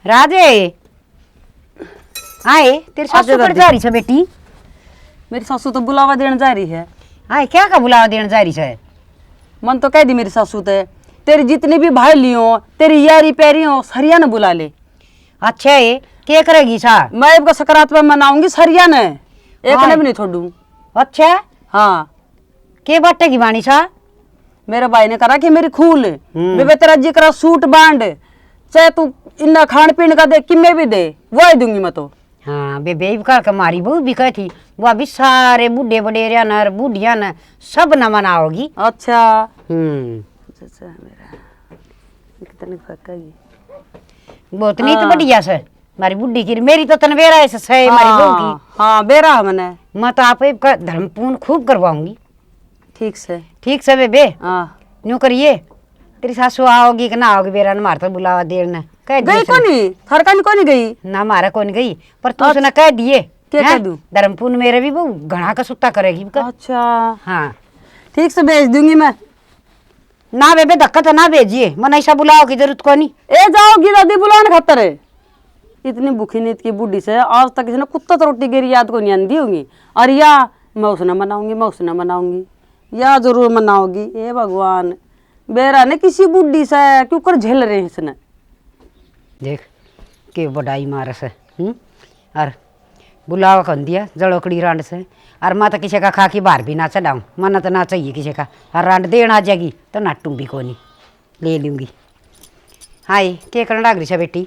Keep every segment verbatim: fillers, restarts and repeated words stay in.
राजे, आए, तेरी सासू अच्छा, कर दादी। जा रही है बेटी? मेरी सासू तो बुलावा देने जा रही है। आए, क्या का बुलावा देने जा रही है? मन तो कह दी मेरी सासू ते, तेरी जितनी भी भाई लियो, तेरी यारी पैरी हो, सरिया ने बुला ले। अच्छा है, क्या करेगी सा? मैं इबका सकरात पे मनाऊंगी सरिया ने, एक हाँ। ने भी नहीं छोड़ू। अच्छा? हाँ। के बाटे की बाणी सा? मेरे भाई ने करा कि मेरी खूल, हम्म। बेबे तेरा जिकरा सूट बांड, चाहे तू इन्ना खान पीन का दे, किम्मे भी दे, वो ही दूंगी मैं तो। हाँ, बेबे इब काल के मारी बहू भी कही थी, वो अभी सारे बूढ़े बडेरिया न और बूढ़िया न सब न मनाओगी। अच्छा। हम्म। अच्छा, मेरा कितनी फकाई। बहुत नहीं तो हाँ। बढ़िया से। मारी बुढ़ी की, मेरी तो तन बेरा है ससै, मारी बहू की। हाँ, बेरा है मने। मैं तो आप एक का धर्म पूर्ण खूब करवाऊंगी। ठीक से। ठीक से बेबे। हाँ। न्यू करिए, तेरी सासू आओगी कि ना आओगी, बेरा ने मार तो बुलावा देर ने। कह दिए गई से। कोनी, थारे कानी कोनी गई? ना, मारे कोनी गई, पर तू अच्छा। उसने कह दिए। क्या हैं? कह दूं? धर्म पूर्ण मेरे भी बहू घना का सुत्ता करेगी का। अच्छा। हाँ। ठीक से भेज दूंगी मैं। ना बेबे, धक्का तो ना भेजिए, मने ऐसा बुलाओ की जरूरत कोनी। ए जाओगी दादी बुलाने खातर। इतनी भूखी नींद की बूढ़ी से आज तक इसने कुत्ता तो रोटी गेरी याद को नहीं आंदी होंगी। और या मैं उसने मनाऊंगी, मैं उसने मनाऊंगी, या जरूर मनाओगी। ए भगवान, बेरा ने किसी बूढ़ी से क्यों कर झेल रहे हैं इसने। देख, के बड़ाई मारस है, हम्म? और बुलावा कौन दिया, जड़ोकड़ी रांड से। और मैं तो किसी का खा के बाहर भी ना चढ़ाऊँ, मन्ना तो ना चाहिए किसी का। और रांड देन आ जाएगी तो नाटू भी कोनी, ले लूँगी। हाय, के करन लाग रही से बेटी?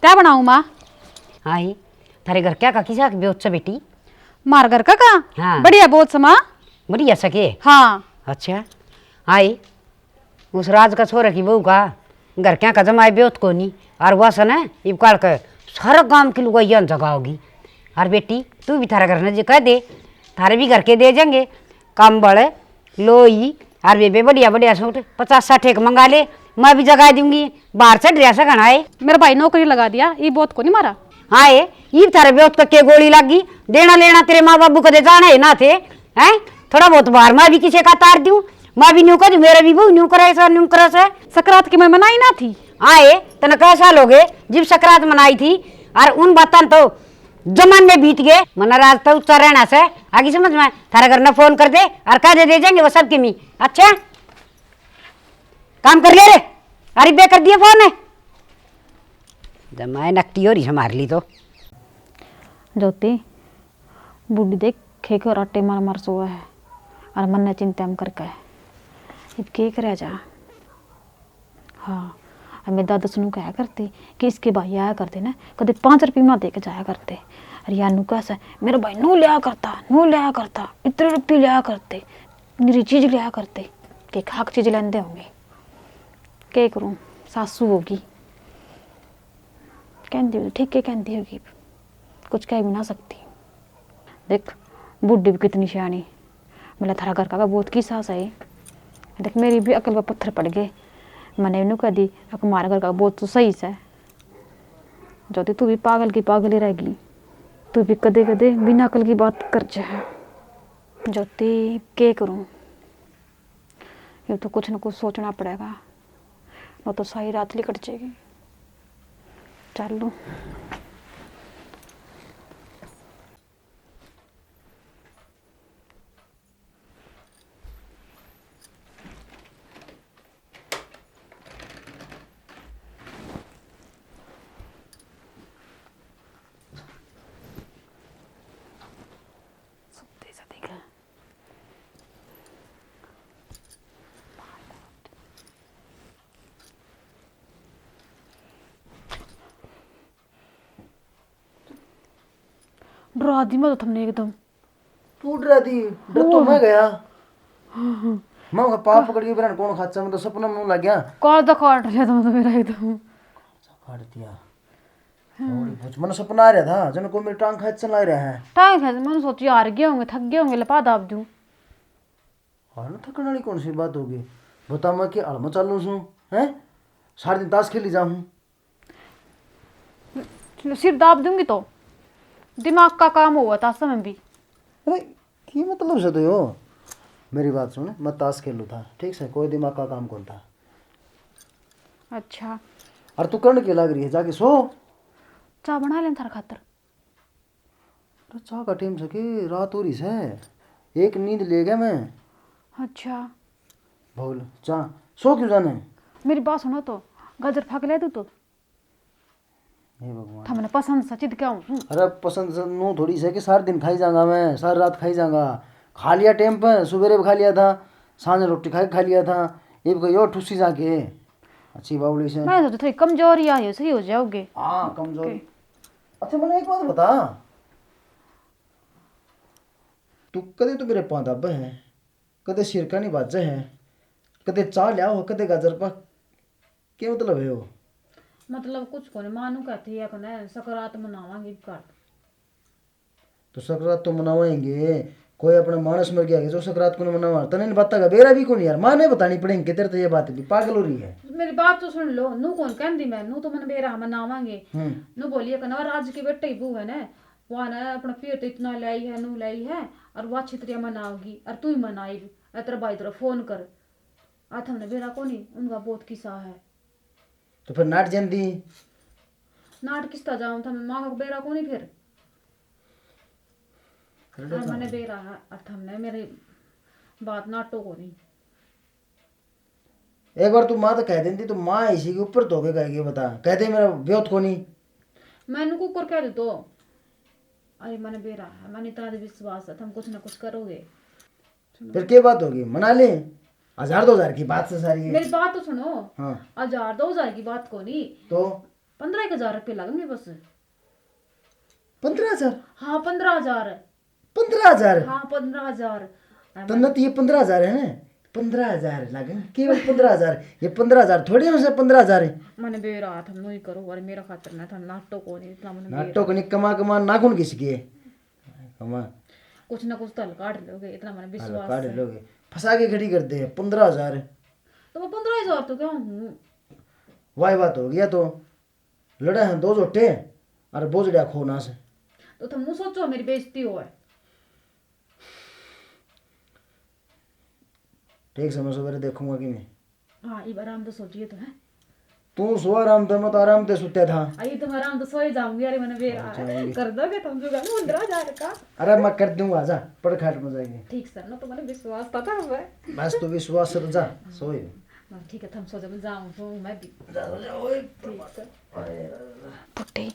क्या बनाऊँ माँ? हाय, थारे घर क्या का किसा के ब्योत से बेटी? मार घर का का? हाँ। बढ़िया बहुत से माँ। बढ़िया सके? हाँ। अच्छा। हाय, उस राज का छोरे की बहू का घर क्या का जमाए ब्योत कोनी, और वह सने इब काल के सारा गांव की लुगाइयां जगाओगी। और बेटी, तू भी थारे घर ने जे कह दे, थारे भी घर के दे जाएंगे, कंबल, लोई, और बेबे बढ़िया बढ़िया सूट पचास साठ एक मंगा ले, मैं भी जगा दूंगी। बाहर चढ़ रहा से घना है। मेरा भाई नौकरी लगा दिया, ये बहुत कोनी मारा। हाँ, ये इब थारे ब्योत का के गोली लागी, देना लेना तेरे माँ बाबू कदे जाना है ना थे, हैं? थोड़ा बहुत बाहर मैं भी किसी का तार दूं, मैं भी न्यू कर दूं, मेरा भी बहू न्यू करे सा, न्यू करे सा। सकरात की मैं मनाई ना थी। आए, तने कै साल हो गए, जिब सकरात मनाई थी, और उन बातां तो जमाने बीत गए। मना राज तो उच्चा रहना से, आगे समझ में, थारे घर ने फोन कर दे, और कह दे, दे जाएंगे वो सब किमी। अच्छा, काम कर ले रे, अरे बे कर दिया फोन है। जब मैं नकटी हो रही संभाल ली तो। ज्योति, बूढ़ी देखे के राटे मार मार सोवे है, और मन्ने चिंता में करके है। इब के करे जा? हाँ, और मैं दादा सुनू कहा करते कि इसके भाई आया करते ना, कदे पाँच रुपये में दे के जाया करते। और या नू कह से, मेरा भाई नू लिया करता, नू लिया करता, इतने रुपये लिया करते, मेरी चीज लिया करते, के खाक चीज लेंदे होंगे। के करूँ, सासू होगी, कहती होगी, ठीक है, कहती होगी, कुछ कह भी ना सकती। देख, बूढ़ी भी कितनी सियाणी। मतलब, थारा घर का बहुत किसा सही। देख, मेरी भी अकल पर पत्थर पड़ गए। मैंने इन्हू कह दी, "अक मारा घर का बहुत तो सही से।" ज्योति, तू भी पागल की पागल ही रहेगी। तू भी कदे कदे बिना अकल की बात कर है। ज्योति, के करूँ? ये तो कुछ ना कुछ सोचना पड़ेगा, ना तो सारी रात लिकट जाएगी। चल लूँ। डरा दी मैं तो थमने एकदम। तू डरा दी, डर तो मैं गया। मैं कहा, पाप पकड़ के बेरा ने कौन खाचा, मैं तो सपना में लग गया। कालजा काट लिया तुम तो मेरा एकदम। काट दिया। और कुछ, मैंने सपना आ रहा था, जन कोई मेरी टांग खींचने लग रहा है। टांग खींच, मैंने सोची हार गए होंगे, थक गए होंगे, लपा दाब दूं। हार ना थकने वाली कौन सी बात होगी? बता, मैं क्या हल में चालू सूं, हैं? सारा दिन ताश खेली जाऊं। सिर दाब दूंगी तो दिमाग का काम हुआ था समय भी। अरे, की मतलब से तो यो? मेरी बात सुन, मैं ताश खेलू था, ठीक से, कोई दिमाग का काम कौन था। अच्छा। और तू करण के लाग रही है, जाके सो। चाय बना लें थारे खातर। अरे, चाय का टाइम से के रात हो रही से, एक नींद ले गया मैं। अच्छा। बोल, चाय सो क्यों जाने? मेरी बात सुनो तो, गाजर फाक ले तू तो। हे भगवान। थमने पसंद सचिद क्या हूँ? अरे, पसंद से नू थोड़ी से कि सारा दिन खाई जाऊंगा मैं, सारी रात खाई जाऊंगा। खा लिया टाइम पे, सवेरे भी खा लिया था, सांझ रोटी खा के खा लिया था। इब कहो ठुसी जाके, अच्छी बावली से। मैं सोचा थोड़ी कमजोरी आई है, सही हो जाओगे। हाँ, कमजोरी। ओके। अच्छा, मैंने एक बात बता, तू कदे तो मेरे पाँव दबे है, कदे सिरका नहीं बाजे है, कदे चाह लिया हो, कदे गाजर पाक, के मतलब है वो? मतलब कुछ कोनी, मानू कहती है कने सकरात मनावांगे कर। तो सकरात तो मनावाएंगे, कोई अपना मानस मर गया जो सकरात को मनावा? तने इन बातों का बेरा भी कोनी यार, माँ ने बतानी पड़ेंगे तेरे तो ये बात भी, पागल हो रही है। मेरी बात तो सुन लो, नू कौन कहंदी मैं, नू तो मन बेरा मनावांगे। हम्म। नू बोलिए कने, और आज के बेटे ही बू है ना, वहाँ ना अपना पेट इतना लाई है, नू लाई है, और वह छितरिया मनाओगी, और तू ही मनाई, ए तेरा भाई तेरा फोन कर। आ थमने बेरा कोनी, उनका बहुत किस्सा है। तो फिर नाट जंदी? नाट किस्ता जाऊं, थमने मांगा को बेरा कोनी फिर। कर दे और तो। मने बेरा है, और थमने मेरी बात नाटो कोनी। एक बार तू माँ तो कह देंदी, तो माँ इसी के ऊपर धोखे कहेगी, बता, कहते मेरा ब्योत कोनी। मैंने कुकर कह दे तो। अरे मने बेरा है, मैंने इतना तो विश्वास है, थम कुछ ना कुछ करोगे। फिर के बात होगी, मना ले। हजार दो हजार की बात से सारी है। मेरी बात तो सुनो। हाँ। हजार दो हजार की बात कोनी। तो? पन्द्रह एक हजार रुपये लगेंगे बस। पन्द्रह हजार? हाँ, पन्द्रह हजार। पन्द्रह हजार? हाँ, पन्द्रह हजार। तन्ने तो ये पन्द्रह हजार है ना? पन्द्रह हजार लगेंगे, केवल पन्द्रह हजार। ये पन्द्रह हजार थोड़ी है, उसे पन्द्रह हजार है। मने बेरा थम नहीं करो, और मेरा खातर ना थम नाटो कोनी, इतना मने बेरा। नाटो कोनी, कमा कमा नाखून घिस गए। कमा। कुछ ना कुछ तो हल काट लोगे, इतना मने हल विश्वास काट है। लोगे। फंसा के खड़ी कर दे, पन्द्रह हजार। तो वो पन्द्रह हजार तो क्या हूँ? वाह, बात हो गया तो। लड़े हैं दो झोटे, और बोझड़िया खो ना से। तो तुम यूं सोचो मेरी बेइज्जती हो है। ठीक से मैं सवेरे देखूंगा कि नहीं। हाँ, इब आराम तो सोचिए तो है। तू सो आराम तो, मैं तो आराम ते सुत्या था। आई तो मैं आराम तो सोई जाऊंगी। अरे मैंने बेरा अच्छा, है। कर दोगे तुम जुगाड़ पन्द्रह हजार का? अरे मैं कर दूंगा, जा पड़ खाट में जाएंगे। ठीक सर, ना तुम्हारे विश्वास था, था मैं। बस तू विश्वास से तो जा, सोई। हाँ, ठीक है, तुम सो जाओ, मैं जाऊँ, हूँ मैं भी। जा, जा, ओए। ठीक सर। पुट्टी,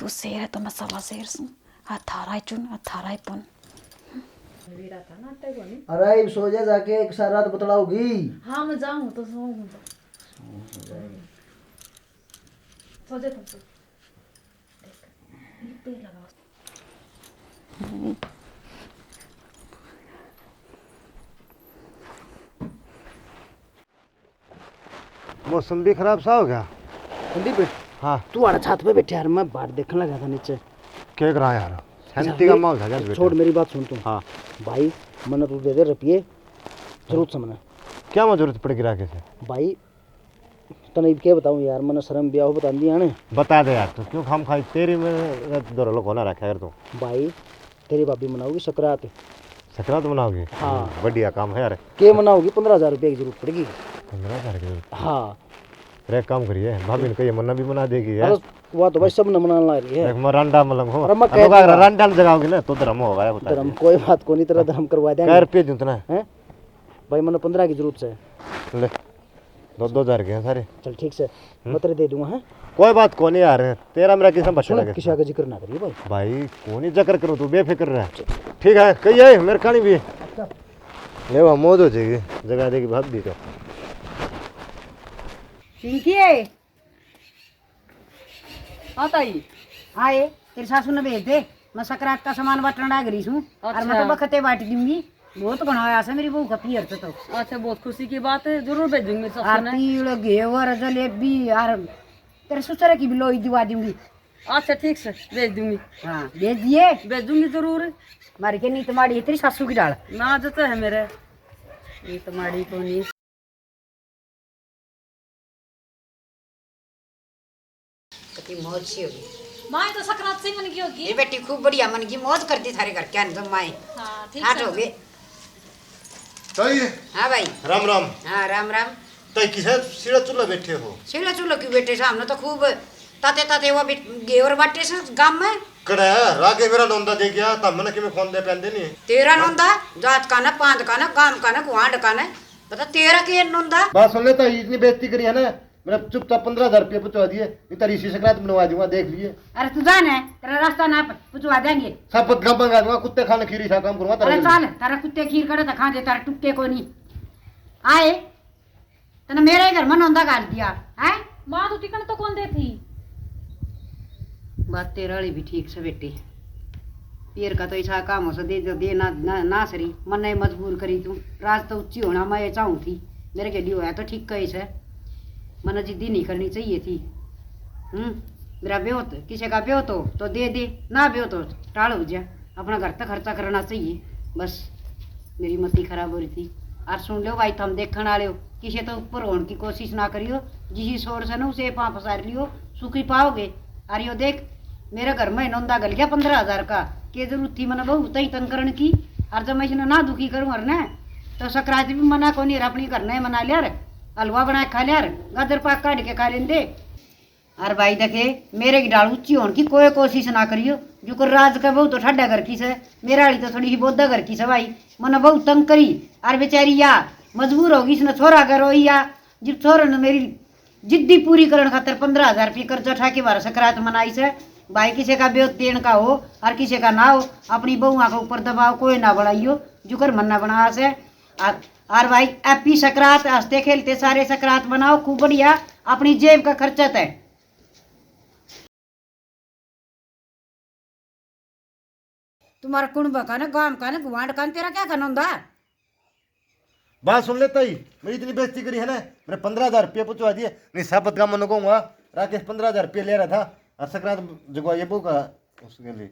तू शेर है तो मैं सवा शेर सूं। आ थारा ही चुन, आ थारा ही पुन। मेरा था ना, अटे कोनी। अरे, इब सो जा जाके, एक सारी रात बतलाओगी। हाँ, मैं जाऊँ तो सोऊँ तो। सो जा तुम तो। देख, ये पेड़ लगाओ। मौसम भी खराब सा हो गया। संदीप, हाँ। तू आड़ा छत पे बैठे यार, मैं बाहर देखने लगा था नीचे। क्या करा यार, शांति का माहौल था क्या बैठे? छोड़, मेरी बात सुन तू। हाँ। भाई, मन्ने तू दे दे रुपये, जरूरत से मन्ने। क्या मैं जरूरत पड़ गई राखे से? भाई, तने इब क्या बताऊं यार, मन्ने शर्म भी आओ बता दी आने। बता दे यार, तू क्यों खाम खाई तेरी में दो लोग होना रखा कर तू। भाई, तेरी भाभी मनाओगी सकरात। सकरात मनाओगी? हाँ। बढ़िया काम है यार। के मनाओगी? पन्द्रह हजार रुपये की जरूरत पड़ेगी। पन्द्रह हजार की जरूरत? हाँ। अरे, एक काम करिए, भाभी ने कहिए, मन्ना भी मना देगी, है? अरे, वो तो भाई सब ने मनाने ला रही है। देख, मैं रांडा मलंग हूँ। अरे, मैं अब कह दूंगा। रांडा में जगाओगी ना, तो धर्म होगा, ये बता धर्म दे। कोई बात को नहीं, तेरा धर्म करवा देंगे। कै रुपये दूँ तना? हैं? भाई, मन्ने पन्द्रह की जरूरत है। ले। दो, दो हजार के हैं सारे। चल, ठीक से। हम्म। मैं तेरे दे दूंगा, हैं? कोई बात को नहीं यार, तेरा मेरा किसम बच्चा सुन, लगे? किसी का जिक्र ना करिए भाई। भाई, को नहीं जिक्र करूँ, तू बेफिक्र रह। चल। ठीक है, कही है, मेरे खानी भी। अच्छा। ले, वहाँ मौज हो जाएगी, जगा देगी भाभी तो। पिंकी है। हाँ ताई। आए, तेरी सासू ने भेज दे, मैं सकरात का सामान बांटने लाग रही हूँ। और मैं तो अच्छा। बखते बांट दूंगी। बहुत घणा होया से मेरी बहू का पीहर से तो। अच्छा, बहुत खुशी की बात है, जरूर भेजूंगी मेरी सासू ने। आरती, घेवर, जलेबी और तेरे ससुर की भी लोई दिवा दूंगी। अच्छा, ठीक से भेज दूंगी। हाँ, भेज दिए। भेजूंगी जरूर। मारी के नीत माड़ी है तेरी सासू की डाल। ना, जो तो है मेरे। नीत माड़ी को नहीं। कितनी मौज सी होगी। माए तो सकरात से मन की होगी। ये बेटी खूब बढ़िया मन की मौज करती थारे घर के अंदर माए। हाँ, ठीक ठाट से। हो गए। ताई। हाँ भाई। राम राम। हाँ, राम राम। ताई किसे सीढ़ा चूल्हा बैठे हो? सीढ़ा चूल्हा क्यों बैठे? सामने तो खूब ताते ताते वो भी घेवर बाटे से गाम में। कड़े रागे मेरा नोंदा दे गया, तो मने किमें खोंदे पैंदे नहीं। तेरा नोंदा, जात का ना, पांद का ना, गाम का ना, गुआंढ का ना, बता तेरा के नोंदा। बात सुन ले, तो इतनी बेइज्जती करी है ना, मैंने चुपचाप पन्द्रह हजार रुपये पहुंचा दिए, नहीं तो इसी सकरात बनवा दूंगा, देख लिए। अरे तू जाने, तेरा रास्ता ना पहुंचवा देंगे। सब गाम मंगा दूंगा, कुत्ते खाने खीरी सा काम करूंगा तेरा अरे जल्दी। चल, तेरा कुत्ते खीर कड़े तो खा दे, तेरा टुक्के को नहीं आए। तने मेरे ही घर में नोंदा घाल दिया, हैं? माँ, तू टिकण तो कौन दे थी? बात तेरे वाली भी ठीक से बेटी। पीर का तो ऐसा काम हो से दे, दे ना, ना, ना सरी। मन्ने मजबूर करी तू। राज तो ऊंची होना मैं ये चाहूँ थी। मेरे के लिए होया तो ठीक कहे से। मन्ने जिद्दी नहीं करनी चाहिए थी। हम्म, मेरा ब्योत, किसी का ब्योत हो तो दे दे, ना ब्योत हो टाल हो जा। अपना घर तक खर्चा करना चाहिए। बस मेरी मती खराब हो रही थी। और सुन लो भाई, थम देखण आले हो, किसी तो ऊपर होने की कोशिश ना करियो। जिसी सोर से ना उसे पांव पसार लियो, सुखी पाओगे। और यो देख, मेरे घर में नोंदा घल गया पन्द्रह हजार का, के जरूरत थी मने बहू तई तंग करण की। और जब मैं इसने ना दुखी करूँ और ना, तो सकरात भी मना कोनी, और अपनी घर ने मना लिया, और हलवा बना के खा लिया, और गाजर पाक काट के खा लेंदे। अरे भाई देखे, मेरे की ढाल ऊंची होने की कोई कोशिश ना करियो। जो कर राज का बहू तो ठाडा घर की से, मेरा वाली तो थोड़ी ही बोदा घर की से भाई। मने बहुत तंग करी। अरे बेचारी या मजबूर होगी, इसने छोरा घर रोई या। जिब छोरे ने मेरी जिद्दी पूरी करण खातर पन्द्रह हजार रुपये कर्जा उठा के बारह सकरात मनाई से। भाई किसी का ब्योत देण का हो और किसी का ना हो, अपनी बहुआ के ऊपर दबाव कोई ना बढ़ाइयो। जुकर मन्ना बना से। और, और भाई हैप्पी सकरात, हंसते खेलते सारे सकरात मनाओ, खूब बढ़िया, अपनी जेब का खर्चा तय। तुम्हारा कुणबा का ना, गांव का ना, गुआंढ का ना, तेरा क्या करना होंदा? बात सुन ले ताई, मेरी इतनी बेइज्जती करी है ना, मैंने पन्द्रह हजार रुपये पहुंचवा दिए, नहीं साबत गांव में कहूंगा, राकेश पन्द्रह हजार रुपये ले रहा था, और सकरात जगवा ये बहू का, उसके लिए।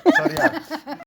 सॉरी यार।